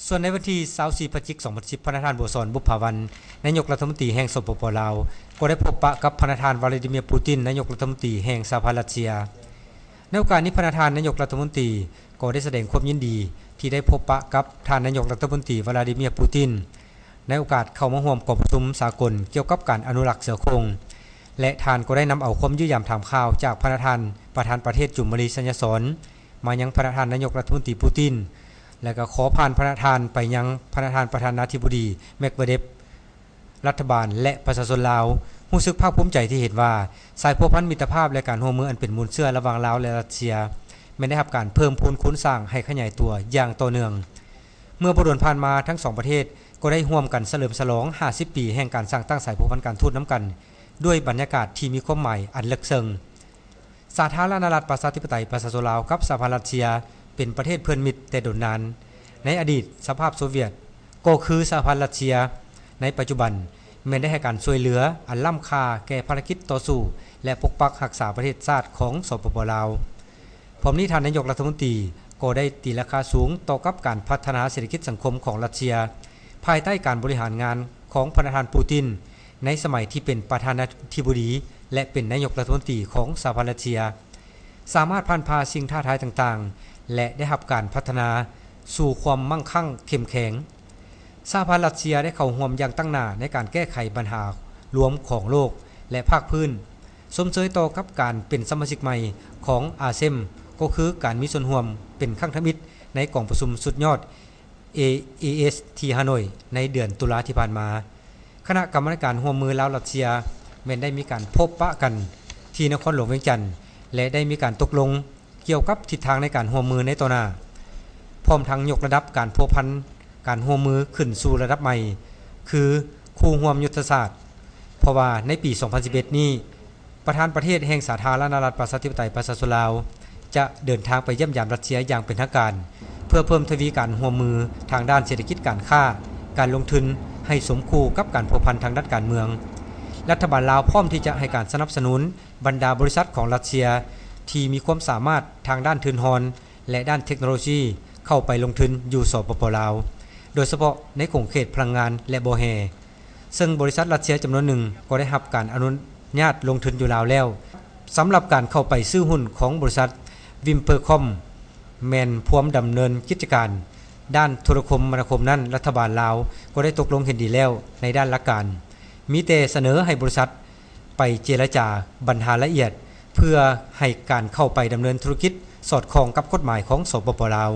ສ່ວນໃນວັນທີຊາວສີ່ ພະຈິກ ສອງພັນສິບ ພະນະທ່ານ ບົວສອນ ບຸບຜາວັນ ນາຍົກລັດຖະມົນຕີແຫ່ງ ສປປ ລາວ ກໍໄດ້ພົບປະກັບພະນະທ່ານ ວລາດີເມຍ ປູຕິນ ນາຍົກລັດຖະມົນຕີແຫ່ງສະຫະພັນຣັດເຊຍ. ໃນໂອກາດນີ້ ພະນະທ່ານນາຍົກລັດຖະມົນຕີກໍໄດ້ສະແດງຄວາມຍິນດີທີ່ໄດ້ພົບປະກັບທ່ານນາຍົກລັດຖະມົນຕີ ວລາດີເມຍ ປູຕິນ ໃນໂອກາດເຂົ້າມາຮ່ວມກອງປະຊຸມສາກົນກ່ຽວກັບການອະນຸລັກເສືອໂຄ່ງ ແລະ ທ່ານກໍໄດ້ນຳເອົາຄວາມຢ້ຽມຢາມຖາມຂ່າວຈາກພະນະທ່ານປະທານປະເທດ ຈູມມາລີ ໄຊຍະສອນ ມາຍັງພະນະທ່ານນາຍົກລັດຖະມົນຕີ ປູຕິນ ແລະ ກໍຂໍຜ່ານພະນະທ່ານໄປຍັງພະນະທ່ານປະທານາທິບໍດີ ແມັດເວເດັບ, ລັດຖະບານ ແລະ ປະຊາຊົນລາວ ຮູ້ສຶກພາກພູມໃຈທີ່ເຫັນວ່າ ສາຍພົວພັນມິດຕະພາບ ແລະ ການຮ່ວມມືອັນເປັນມູນເຊື້ອລະຫວ່າງລາວ ແລະ ຣັດເຊຍ ແມ່ນໄດ້ຮັບການເພີ່ມພູນຄູນສ້າງໃຫ້ຂະຫຍາຍຕົວຢ່າງຕໍ່ເນື່ອງ. ເມື່ອບໍ່ດົນຜ່ານມາ ທັງສອງປະເທດກໍໄດ້ຮ່ວມກັນສະເຫຼີມສະຫຼອງຫ້າສິບປີແຫ່ງການສ້າງຕັ້ງສາຍພົວພັນການທູດນຳກັນ ດ້ວຍບັນຍາກາດທີ່ມີຄວາມໝາຍອັນເລິກເຊິ່ງ. ສາທາລະນະລັດປະຊາທິປະໄຕປະຊາຊົນລາວກັບສະຫະພັນຣັດເຊຍ ເປັນປະເທດເພື່ອນມິດແຕ່ດົນນານ. ໃນອະດີດ ສະພາບໂຊວຽດ ກໍຄືສະຫະພັນຣັດເຊຍໃນປັດຈຸບັນ ແມ່ນໄດ້ໃຫ້ການຊ່ວຍເຫຼືອອັນລ້ຳຄ່າແກ່ພາລະກິດຕໍ່ສູ້ ແລະ ປົກປັກຮັກສາປະເທດຊາດຂອງ ສປປ ລາວ. ພ້ອມນີ້ທ່ານນາຍົກລັດຖະມົນຕີກໍໄດ້ຕີລາຄາສູງຕໍ່ກັບການພັດທະນາເສດຖະກິດສັງຄົມຂອງຣັດເຊຍ ພາຍໃຕ້ການບໍລິຫານງານຂອງພະນະທ່ານ ປູຕິນ ໃນສະໄໝທີ່ເປັນປະທານາທິບໍດີ ແລະ ເປັນນາຍົກລັດຖະມົນຕີຂອງສະຫະພັນຣັດເຊຍ ສາມາດຜ່ານຜ່າສິ່ງທ້າທາຍຕ່າງໆ ແລະ ໄດ້ຮັບການພັດທະນາສູ່ຄວາມມັ່ງຄັ່ງເຂັ້ມແຂງ. ສະຫະພັນຣັດເຊຍໄດ້ເຂົ້າຮ່ວມຢ່າງຕັ້ງໜ້າໃນການແກ້ໄຂບັນຫາລວມຂອງໂລກ ແລະ ພາກພື້ນ, ຊົມເຊີຍຕໍ່ກັບການເປັນສະມາຊິກໃໝ່ຂອງ RCEP ກໍຄືການມີສ່ວນຮ່ວມເປັນຄັ້ງທຳອິດໃນກອງປະຊຸມສຸດຍອດ AES ທີ່ຮ່າໂນ້ຍໃນເດືອນຕຸລາທີ່ຜ່ານມາ. ຄະນະກຳມາທິການຮ່ວມມືລາວ-ຣັດເຊຍ ແມ່ນໄດ້ມີການພົບປະກັນທີ່ນະຄອນຫຼວງວຽງຈັນ ແລະ ໄດ້ມີການຕົກລົງກ່ຽວກັບທິດທາງໃນການຮ່ວມມືໃນຕໍ່ໜ້າ, ພ້ອມທັງຍົກລະດັບການພົວພັນການຮ່ວມມືຂຶ້ນສູ່ລະດັບໃໝ່ ຄືຄູ່ຮ່ວມຍຸດທະສາດ, ເພາະວ່າໃນປີສອງພັນສິບເອັດນີ້ ປະທານປະເທດແຫ່ງສາທາລະນະລັດປະຊາທິປະໄຕປະຊາຊົນລາວ ຈະເດີນທາງໄປຢ້ຽມຢາມຣັດເຊຍຢ່າງເປັນທາງການ ເພື່ອເພີ່ມທະວີການຮ່ວມມືທາງດ້ານເສດຖະກິດ, ການຄ້າ, ການລົງທຶນ ໃຫ້ສົມຄູ່ກັບການພົວພັນທາງດ້ານການເມືອງ. ລັດຖະບານລາວພ້ອມທີ່ຈະໃຫ້ການສະໜັບສະໜູນບັນດາບໍລິສັດຂອງຣັດເຊຍທີ່ມີຄວາມສາມາດທາງດ້ານທຶນຮອນ ແລະ ດ້ານເທັກໂນໂລຊີເຂົ້າໄປລົງທຶນຢູ່ ສປປ ລາວ, ໂດຍສະເພາະໃນຂົງເຂດພະລັງງານ ແລະ ບໍ່ແຮ່. ເຊິ່ງບໍລິສັດຣັດເຊຍຈຳນວນໜຶ່ງກໍໄດ້ຮັບການອະນຸຍາດລົງທຶນຢູ່ລາວແລ້ວ. ສຳລັບການເຂົ້າໄປຊື້ຫຸ້ນຂອງບໍລິສັດ Vimpercom ແມ່ນພວມດຳເນີນກິດຈະການດ້ານໂທລະຄົມມະນາຄົມນັ້ນ, ລັດຖະບານລາວກໍໄດ້ຕົກລົງເຫັນດີແລ້ວໃນດ້ານຫຼັກການ, ມີແຕ່ສະເໜີໃຫ້ບໍລິສັດໄປເຈລະຈາບັນຫາລະອຽດ ເພື່ອໃຫ້ການເຂົ້າໄປດຳເນີນທຸລະກິດສອດຄ່ອງກັບກົດໝາຍຂອງ ສປປ ລາວ.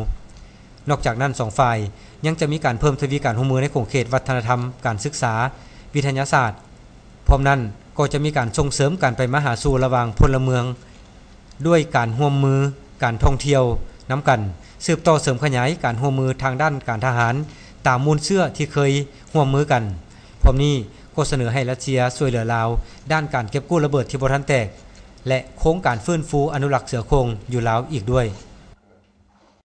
ນອກຈາກນັ້ນ, ສອງຝ່າຍຍັງຈະມີການເພີ່ມທະວີການຮ່ວມມືໃນຂົງເຂດວັດທະນະທຳ, ການສຶກສາ, ວິທະຍາສາດ. ພ້ອມນັ້ນກໍຈະມີການສົ່ງເສີມການໄປມາຫາສູ່ລະຫວ່າງພົນລະເມືອງ ດ້ວຍການຮ່ວມມືການທ່ອງທ່ຽວນຳກັນ, ສືບຕໍ່ເສີມຂະຫຍາຍການຮ່ວມມືທາງດ້ານການທະຫານ ຕາມມູນເຊື້ອທີ່ເຄີຍຮ່ວມມືກັນ. ພ້ອມນີ້ກໍສະເໜີໃຫ້ຣັດເຊຍຊ່ວຍເຫຼືອລາວດ້ານການເກັບກູ້ລະເບີດທີ່ບໍ່ທັນແຕກ ແລະ ໂຄງການຟື້ນຟູອະນຸລັກເສືອໂຄ່ງຢູ່ລາວອີກດ້ວຍ.